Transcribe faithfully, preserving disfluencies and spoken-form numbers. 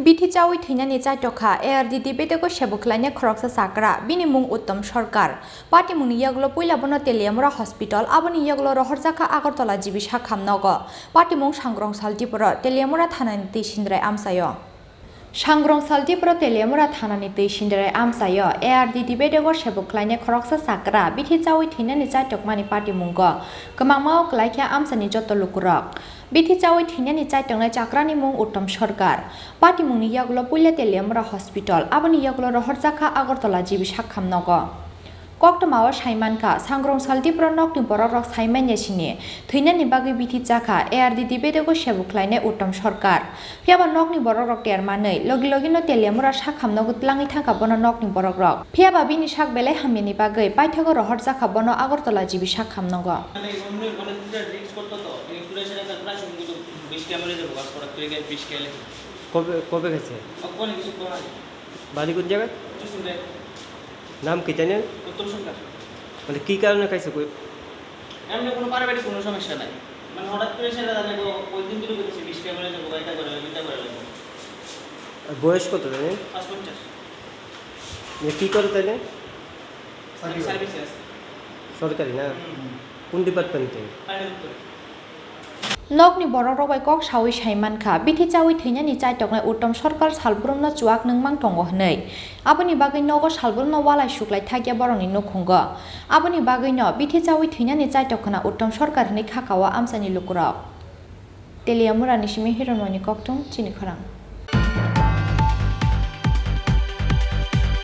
Bithi chawi thwinani chaitok kha A R D D bedego sebo khlainai khoroksa chakra, bini mung Uttom Sarkar. Patimungni yagulo puila bono Teliamura Hospital, aboni yagulo rohorjak kha Agartala G B sakham nogo. Patimung Sangrongsal Dipro, Teliamura thanani twi Sindrai amchaio. Sangrongsal Dipro Teliamura thanani twi Sindrai amchaio A R D D bedego sebo khlainai khoroksa chakra, bithi chawi thwinani chaitokmani patimungo kwmangmao kwlaikha amchani joto lukurok. Bithi chawi thwinani chaitoknai chakrani mung Uttom Sarkar. Patimungni yagulo puila Teliamura Hospital, aboni yagulo rohorjak kha Agartala G B sakham nogo. Koktwmao saimankha, Sangrongsal Dipro nokni borokrok saimanya sini thwinani bagwi bithi chakha A R D D bedego sebo khlainai Uttom Sarkar. Phiyaba nokni borokrok termanwi logi logino Teliamura sakham nogo twlangwi thangkha bono nokni borokrok. Phiyaba bini sak belai hamyani bagwi paithago rohorjak kha bono Agartala G B sakham nogo. মানে অন্য মানে দুটা ড্রিঙ্কস করতো তো, ড্রিঙ্কস করে সেটা তার প্রায় সঙ্গে তো বিশ ক্যামেরা যাবো, কাজ করার তুই গেলে বিশ ক্যামেরা। কবে, কবে গেছে? অকনে কিছু কম আছে। বাড়ি কোন জায়গায়? উত্তর সিংড়ায়। নাম কি জানেন? উত্তম সরকার। মানে কি কারণে খাইছে কই? এমনি কোনো পারিবারিক কোনো সমস্যা নাই। মানে হঠাৎ করে সেটা জানে তো ওই দিন দিনও করতেছে, বিশ ক্যামেরা যাবো, এটা করে, এটা করে। আর বয়স কত জানেন? পাঁচ পঞ্চাশ। মানে কি করে তাইলে? আমি সার্ভিসে আছি। সরকারি না? হুম। কোন ডিপার্টমেন্টে? ফাইনাল উত্তরে। Nokni borokrok bai kok sawi saimankha, bithi chawi thwinani chaitoknai Uttom Sarkar salbrumno chuak nungmang tongo hwnwi. Aboni bagwi nogo salbrumno walai suklai thakya borokni nukhungo. Aboni bagwino bithi chawi thwinani chaitok khna Uttom Sarkar hwnwi khakao amchaini lukurok. Teliamurani simi Hironmoni Kokthung, chini khorang.